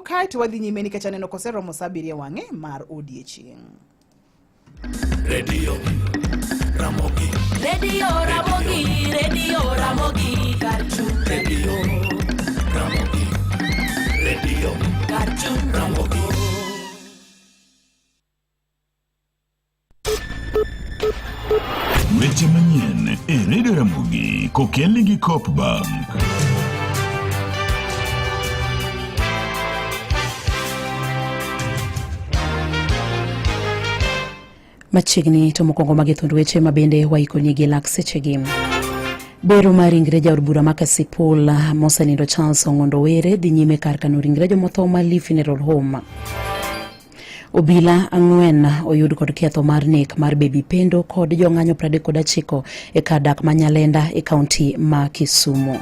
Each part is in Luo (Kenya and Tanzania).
Kae to wadhi nyime nikech aneno koseromo sa abiriyo wang'e mar odiechieng'. Radio Ramogi. Radio Ramogi, Radio Ramogi, Karchu. Radio Ramogi. Radio Karchu. Ramogi. Weche manyien e Radio Ramogi kokelni gi Coop Bank. Machiegni to mokwongo magi thund weche ma bende waikoni gi lak sechegi. Bero mar ringre jaod bura ma Kasipul mosenindo Charles Ong'ondo Were dhi nyime kar kano ringre jomotho ma Lee Funeral Home. Obila ang'wen oyud kod ketho mar nek mar Baby Pendo kod jong'anyo 39 e kar dak ma Nyalenda e kaunti ma Kisumu.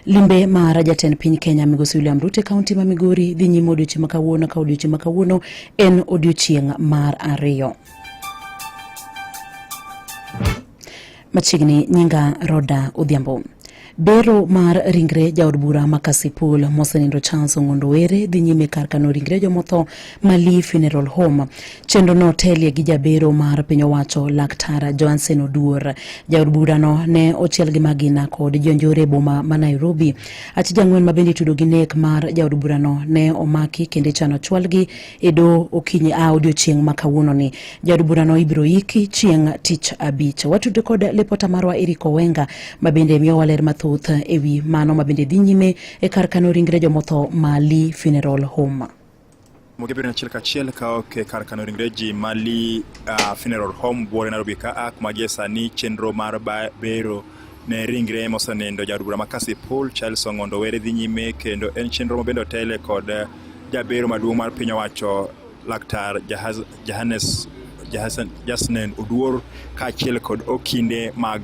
Limbe mar jatend piny Kenya Migosi William Ruto e kaunti ma Migori dhi nyime odiochieng' ma kawuono ka odiochieng' ma kawuono en odiochieng' mar ariyo. Machiegni nyinga Roda Odhiambo. Bero mar ringre jaod bura ma Kasipul mosenindo Charles Ong'ondo Were dhi nyime kar kano ringre jomotho ma Lee Funeral Home. Chenro no otelie gi jabero mar piny owacho Laktar Johnson Oduor. Jaod burano ne ochiel gi magina kod jonjore e boma ma Nairobi. Achije ang'wen ma bende itudo gi nek mar jaod burano ne omaki kendo ichano chwalgi e doho okinyi a odiochieng' ma kawuononi. Jaod burano ibiro iki chieng' tich abich. Watudre kod lipota marwa Eric Owenga ma bende miyowa ler mathoth e wi mano ma bende dhi nyime e kar kano ringre jomotho ma Lee Funeral Home. Mugibiro achiel kachiel ka ok e kar kano ringre ji ma Lee Funeral Home buore Nairobi ka a kuma gie sani chenro mar bero ne ringre mosenindo jaod bura ma Kasipul Charles Ong'ondo Were dhi nyime kendo en chenro ma bende otele kod jabero maduong' mar piny owacho Laktar Johannes Jasnen Oduor kaachiel kod okinde mag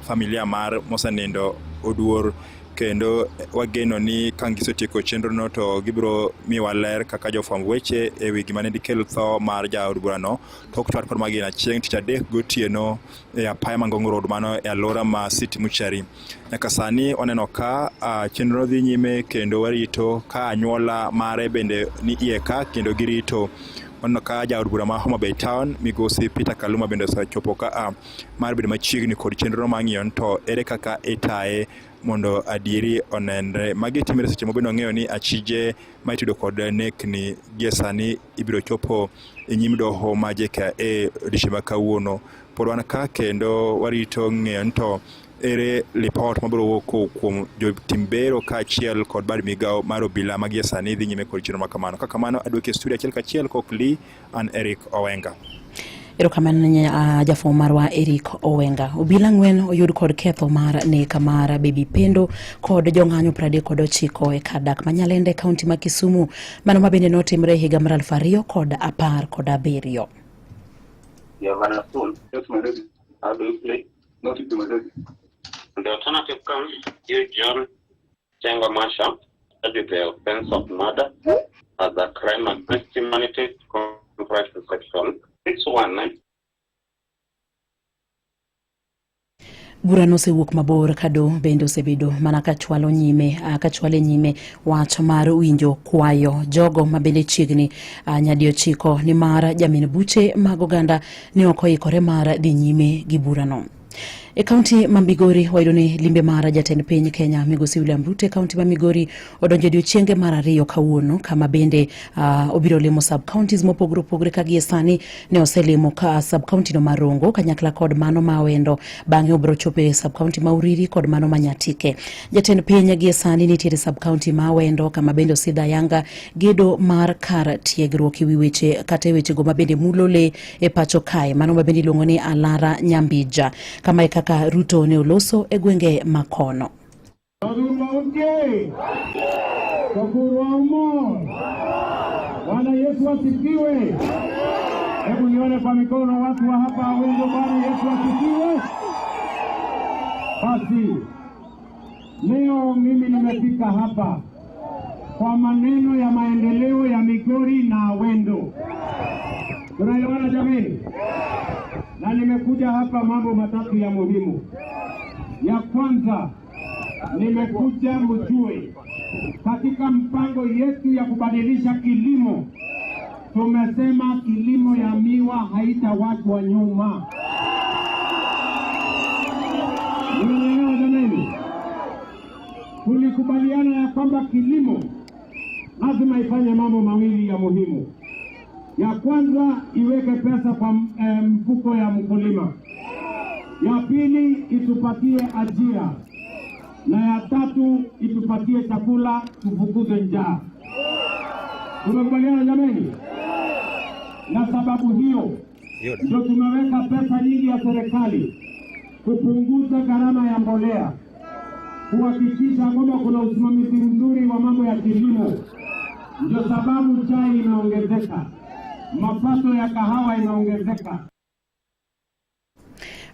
familia mar mosenindo Oduor kendo wageno ni ka gisetieko chenrono to gibiro miwa ler kaka jofwamb weche e wi gima ne dikel tho mar jaod burano tok twak kod magina chieng' tich adek gotieno e apaya ma Ngong Road mano e alwora ma City Mortuary. Nyaka sani waneno ka chenro dhi nyime kendo warito ka anyuola mare bende ni iye ka kendo girito. Waneno ka jaod bura ma Homa Bay Town migosi Peter Kaluma bende osechopo ka mar bedo machiegni kod chenro mar ng'iyo ni to ere kaka itaye mondo adieri onenre. Magi timore seche ma bende wang'eyo ni achije ma itudo kod nekni gie sani ibiro chopo e nyim doho ma JKIA odiochieng' ma kawuono. Pod wan ka kendo warito ng'eyo ni to ere lipot mabiro wuok kuom jotim bero kaachiel kod bad migawo mar obila ma gie sani dhi nyime kod chenro ma kamano. Kaka kamano aduoki e studio achiel kachiel kok Lee an Eric Owenga. Erokamano jafwambo marwa Eric Owenga. Obila ang'wen oyud kod ketho mar nek mar Baby Pendo kod jong'anyo 39 e kar dak ma Nyalenda e kaunti ma Kisumu. Mano ma bende notimre e higa mar 2017. How do you play? The alternative comes, you John Chengo Masha, charged with the offense of murder as a crime against humanity, comprised of section 619. Bura nosewuok mabor ka doho bende osebedo mana kachwalo nyime kachwale nyime wach mar winjo kwayo jogo ma bende chiegni nyadi ochiko nimar jamin buche mag oganda ne ok oikore mar dhi nyime gi burano. E kaunti ma Migori wayudo ni limbe mar jatend piny Kenya Migosi William Ruto e kaunti ma Migori odonjo e odiechienge mar ariyo kawuono kama bende obiro limo sub counties mopogore opogore ka gie sani ne oselimo ka sub county no mar Rongo kanyakla kod mano ma Awendo, bang'e obiro chopo e sub county ma Uriri kod mano ma Nyatike. Jatend piny gie sani nitiere sub county ma Awendo kama bende osidho ayanga gedo mar kar tiegruok e wi weche kata e wechego ma bende mulo le e pacho kae, mano ma bende iluongo ni Alara Nyambija. Kama e kaka Ruto ne oloso e gwenge ma kono. Bwana Yesu asifiwe. Hebu nione kwa mikono watu wa hapa Awendo. Bwana Yesu asifiwe. Basi leo mimi nimefika hapa kwa maneno ya maendeleo ya Migori na Awendo. Tunaelewana jamii? Na nimekuja hapa mambo matatu ya muhimu. Ya kwanza, nimekuja mjue Katika mpango yetu ya kubadilisha kilimo, tumesema kilimo ya miwa haitawachwa nyuma. Mnaelewa jameni? Tulikubaliana ya kwamba kilimo lazima ifanye mambo mawili ya muhimu. Ya kwanza, iweke pesa kwa mfuko ya mkulima. Ya pili, itupatie ajira, na ya tatu, itupatie chakula tufukuze njaa. Tumekubaliana jameni? Na sababu hiyo ndio tumeweka pesa nyingi ya serikali kupunguza gharama ya mbolea, kuhakikisha kwamba kuna usimamizi mzuri wa mambo ya kilimo. Ndio sababu chai imeongezeka, mapato ya kahawa imeongezeka.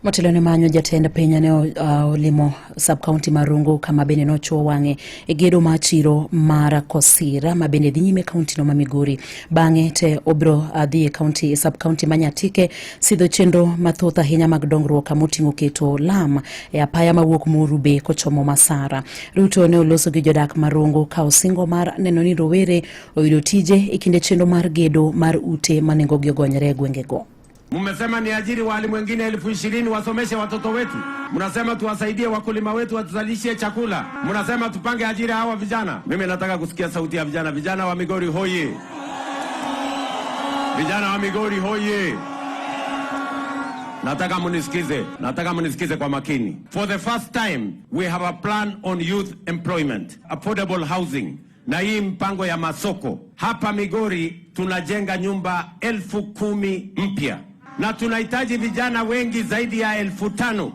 Motelo ne manyo jatend piny ne olimo sub-county ma Rongo, kama bende nochuo wang'e e gedo mar chiro mar Kosira ma bende dhi nyime e kaunti no ma Migori. Bang'e te obiro dhi e kaunti sub-county ma Nyatike sidho chenro mathoth ahinya mag dongruok, kamoting'o keto lam e apaya mawuok Morube kochomo Masara. Ruto ne oloso gi jodak ma Rongo ka osingo mar neno ni rowere oyudo tije e kinde chenro mar gedo mar ute ma nengogi ogonyore e gwengego. Mmesema niajiri walimu wengine 20,000 wasomeshe watoto wetu. Mnasema tuwasaidie wakulima wetu watuzalishie chakula. Mnasema tupange ajira hawa vijana. Mimi nataka kusikia sauti ya vijana. Vijana wa Migori hoye! Vijana wa Migori hoye! Nataka munisikize, nataka munisikize kwa makini. For the first time we have a plan on youth employment, affordable housing na hii mpango ya masoko. Hapa Migori tunajenga nyumba 10,000 mpya na tunahitaji vijana wengi zaidi ya 5,000.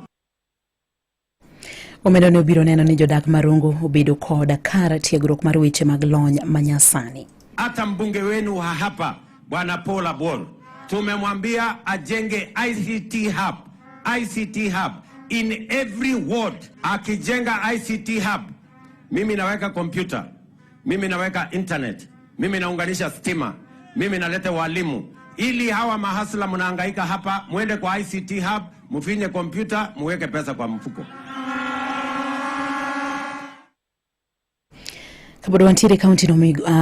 Omenda ne obiro neno ni jodak ma Rongo obedo kod kar tiegruok mar weche mag lony manyasani. Hata mbunge wenu wa hapa Bwana Paul Abor tumemwambia ajenge ICT hub, ICT hub in every ward. Akijenga ICT hub, mimi naweka kompyuta, mimi naweka internet, mimi naunganisha stima, mimi naleta walimu, ili hawa mahasla mnahangaika hapa, mwende kwa ICT hub, mfinye kompyuta, muweke pesa kwa mfuko. Kapod wantiere e kaunti no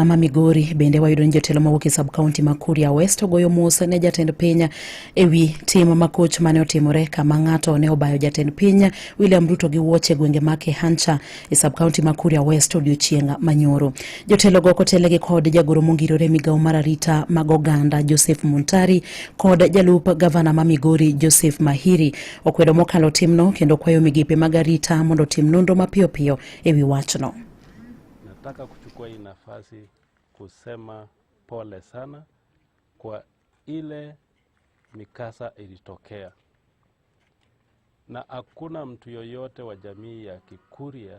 ma Migori, bende wayudo ni jotelo mawuok e sub county ma Kuria West ogoyo mos ne jatend piny ewi tim makoch mane otimore kama ng'ato ne obayo jatend piny William Ruto gi wuoche e gwenge ma Kehancha e sub county ma Kuria West odiochieng' manyoro. Jotelo go kotelegi kod jagoro mongirore migawo mar arita mag oganda Joseph Muntari kod jalup gavana ma Migori Joseph Mahiri okwedo mokalo timno kendo kwayo migepe mag arita mondo otim nonro mapiyo piyo ewi wachno. Nataka kuchukua hii nafasi kusema pole sana kwa ile mikasa ilitokea, na hakuna mtu yoyote wa jamii ya Kikuria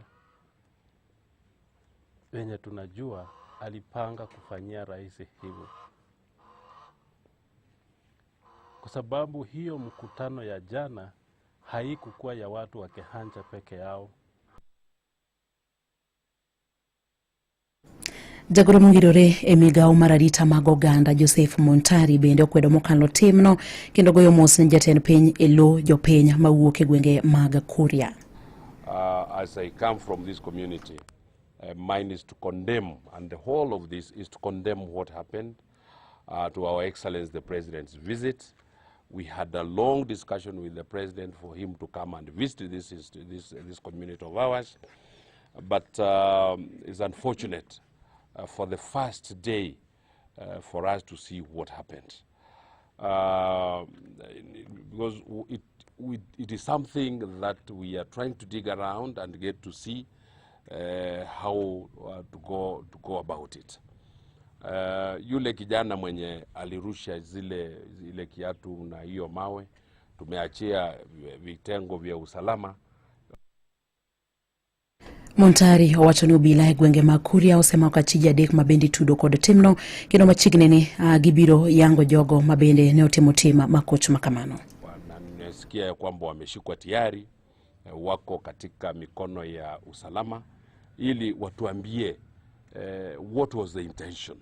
wenye tunajua alipanga kufanyia rais hivyo, kwa sababu hiyo mkutano ya jana haikukuwa ya watu wa Kehancha peke yao. Jagoro mongirore e migawo mar arita mag oganda Joseph Muntari bende okwedo mokalo timno kendo goyo mos ne jatend piny e lo jopiny mawuok e gwenge mag Kuria. As I come from this community, mine is to condemn, and the whole of this is to condemn what happened to Our Excellency the President's visit. We had a long discussion with the President for him to come and visit this community of ours. But it's unfortunate for the first day for us to see what happened. Because it is something that we are trying to dig around and get to see how to go about it. Yule kijana mwenye alirusha zile kiatu na hiyo mawe, tumeachia vitengo vya usalama. Muntari owacho ni obila e gwenge mag Kuria osemako achije adek mabende itudo kod timno kendo machiegni ni gibiro yango jogo mabende ne otimo tim makoch makamano. Na nimesikia ya kwamba wameshikwa tayari, wako katika mikono ya usalama ili watuambie what was the intention,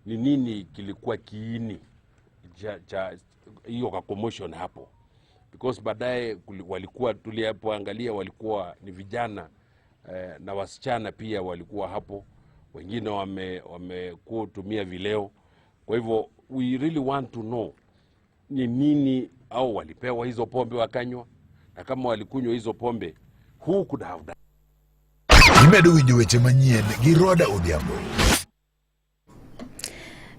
ni nini kilikuwa kiini cha hiyo commotion hapo, because baadaye walikuwa tulipoangalia walikuwa ni vijana na wasichana pia walikuwa hapo, wengine wamekuwa tumia vileo. Kwa hivyo we really want to know ni nini, au walipewa hizo pombe wakanywa, na kama walikunywa hizo pombe, who could have done? Imedo winjo weche manyien gi Roda Odhiambo.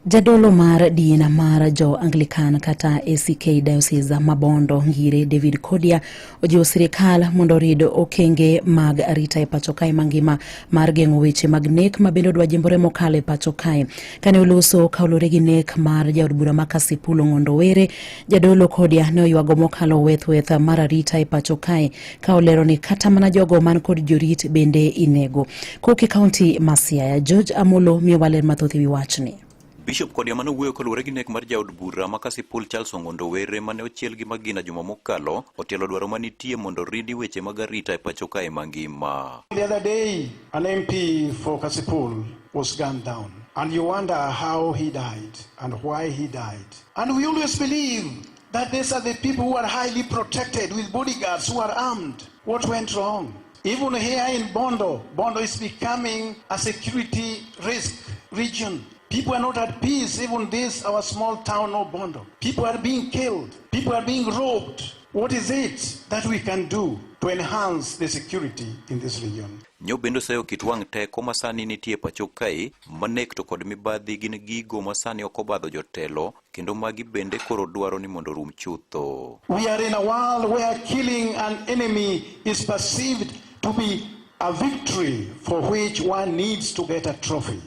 Jadolo mar din mar jo Anglican kata ACK Diocese ma Bondo Ngire David Kodia ojiwo sirikal mondo orid okenge mag arita e pacho kae mangima mar geng'o weche mag nek ma bende odwa jimbore mokalo e pacho kae. Kane oloso kaluwore gi nek mar jaod bura ma Kasipul Ong'ondo Were, Jadolo Kodia ne oywago mokalo weth weth mar arita e pacho kae ka olero ni kata mana jogo man kod jorit bende inego. Kowuok e kaunti ma Siaya, George Amolo miyowa ler mathoth ewi wachni. Bishop Kodia mane owuoyo kaluwore gi nek mar jaod bura ma Kasipul Charles Ong'ondo Were mane ochiel gi magina juma mokalo otielo dwaro manitie mondo ridi weche mag arita e pacho kae mangima. The other day, an MP for Kasipul was gunned down. And you wonder how he died and why he died. And we always believe that these are the people who are highly protected with bodyguards who are armed. What went wrong? Even here in Bondo, Bondo is becoming a security risk region. People are not at peace, even this, our small town of Bondo. People are being killed. People are being robbed. What is it that we can do to enhance the security in this region? Nyo bende oseyo kit wang' teko ma sani nitie e pacho kae ma nek to kod mibadhi gin gigo ma sani ok obadho jotelo kendo magi bende koro dwaro ni mondo orum chutho. We are in a world where killing an enemy is perceived to be a victory for which one needs to get a trophy.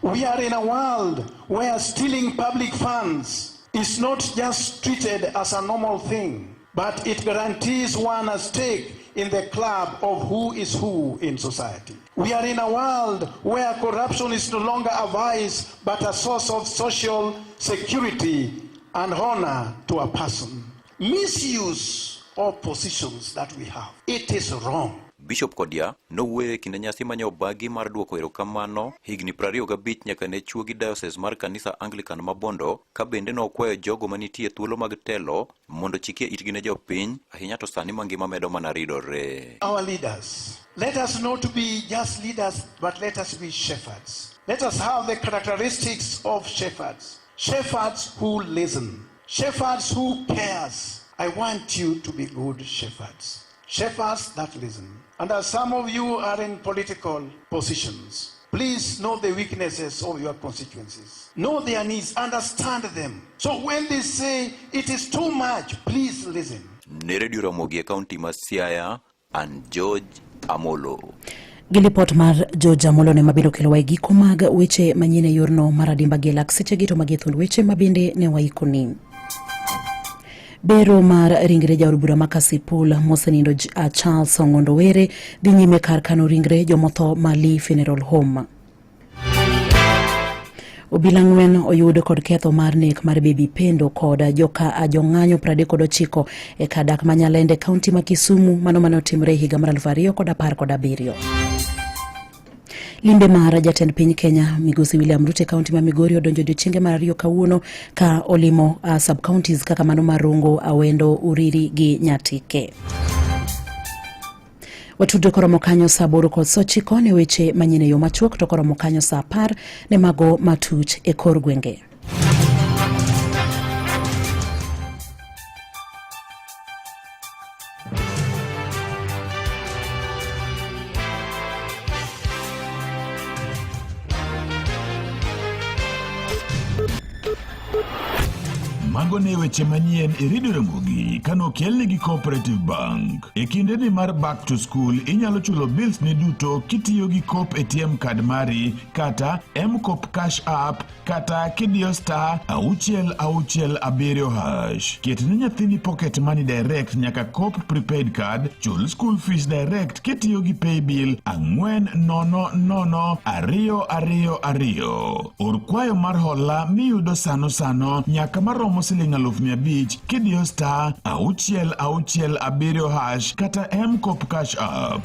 We are in a world where stealing public funds is not just treated as a normal thing, but it guarantees one a stake in the club of who is who in society. We are in a world where corruption is no longer a vice, but a source of social security and honor to a person. Misuse of positions that we have, it is wrong. Bishop Kodia nowuoyo e kinde nyasi mane obagi mar duoko erokamano higni 25 nyaka ne chuogi diocese mar kanisa Anglican ma Bondo ka bende nokwayo jogo manitie thuolo mag telo mondo chikie itgi ne jopiny ahinya to sani mangima medo mana ridore. Our leaders, let us not be just leaders, but let us be shepherds. Let us have the characteristics of shepherds. Shepherds who listen, shepherds who cares. I want you to be good shepherds. Shepherds that listen. And as some of you are in political positions, please know the weaknesses of your constituencies. Know their needs, understand them. So when they say it is too much, please listen. Ne Radio Ramogi e kaunti ma Siaya, an George Amolo. Gi lipot mar George Amolo ne mabiro kelowa e giko mag weche manyien e yorno mar adimba gi lak sechegi to magi e thuond weche ma bende ne waikoni. Bero mar ringre jaod bura ma Kasipul mosenindo Charles Ong'ondo Were dhi nyime kar kano ringre jomotho ma Lee Funeral Home. Obila ang'wen oyud kod ketho mar nek mar Baby Pendo kod joka jong'anyo 39 e kar dak ma Nyalende, kaunti ma Kisumu, mano mane otimore e higa mar 2017. Limbe mar jatend piny Kenya Migosi William Ruto e kaunti ma Migori odonjo odiechienge mar ariyo kawuono ka olimo sub-counties kaka mano mar Rongo, Awendo, Uriri gi Nyatike. Watudre koromo kanyo saa 8 kod saa 9 ne weche manyien e yo machuok to koromo kanyo saa 10 ne mago matuch e kor gwenge. Mago ne weche manyien e Radio Ramogi kane okelni gi Cooperative Bank. E kindeni mar back to school inyalo chulo bills ni duto kitiyo gi Coop ATM card mari kata M-Coop Cash App kata kidiyo star 667 hash. Ket ne nyathini pocket money direct nyaka Coop prepaid card, chul school fees direct kitiyo gi paybill 400 222. Or kwayo mar hola miyudo sano sano nyaka maromo siling 500,000 kidiyo star 667 hash kata M-Coop Cash App.